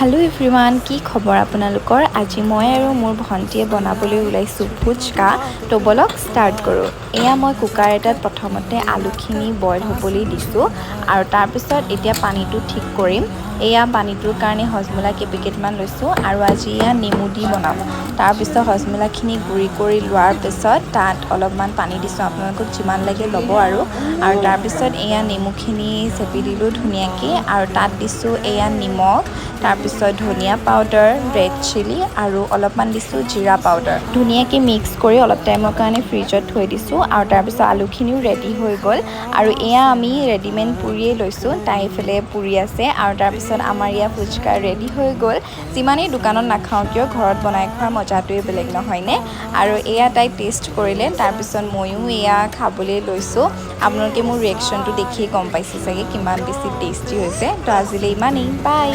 Hello' everyone, কি খবৰ আপোনালোকৰ? আজি মই আৰু মোৰ ভণ্টীয়ে বনাবলৈ ওলাইছোঁ ফুচকা। তো ব'লক, ষ্টাৰ্ট কৰোঁ। এয়া মই কুকাৰ এটাত প্ৰথমতে আলুখিনি বইল হ'বলৈ দিছোঁ আৰু তাৰপিছত এতিয়া পানীটো ঠিক কৰিম। এয়া পানীটোৰ কাৰণে হজমোলা কেইপেকেটমান লৈছোঁ আৰু আজি এয়া নেমু দি বনাম। তাৰপিছত হজমোলাখিনি গুড়ি কৰি লোৱাৰ পিছত তাত অলপমান পানী দিছোঁ। আপোনালোকক যিমান লাগে ল'ব আৰু। আৰু তাৰপিছত এয়া নেমুখিনি চেপি দিলোঁ ধুনীয়াকৈ আৰু তাত দিছোঁ এয়া নিমখ, তাৰপিছত ধনিয়া পাউডাৰ, ৰেড চিলি আৰু অলপমান দিছোঁ জিৰা পাউডাৰ। ধুনীয়াকৈ মিক্স কৰি অলপ টাইমৰ কাৰণে ফ্ৰিজত থৈ দিছোঁ আৰু তাৰপিছত আলুখিনিও ৰেডি হৈ গ'ল। আৰু এয়া আমি ৰেডিমেড পুৰিয়ে লৈছোঁ। তাই এইফালে পুৰি আছে আৰু তাৰপিছত আমাৰ এয়া ফুচকা ৰেডি হৈ গ'ল। যিমানেই দোকানত নাখাওঁ কিয়, ঘৰত বনাই খোৱাৰ মজাটোৱে বেলেগ, নহয়নে? আৰু এয়া তাই টেষ্ট কৰিলে। তাৰপিছত ময়ো এয়া খাবলৈ লৈছোঁ। আপোনালোকে মোৰ ৰিয়েকশ্যনটো দেখিয়েই গম পাইছে চাগে কিমান বেছি টেষ্টি হৈছে। তো আজিলৈ ইমানেই, বাই।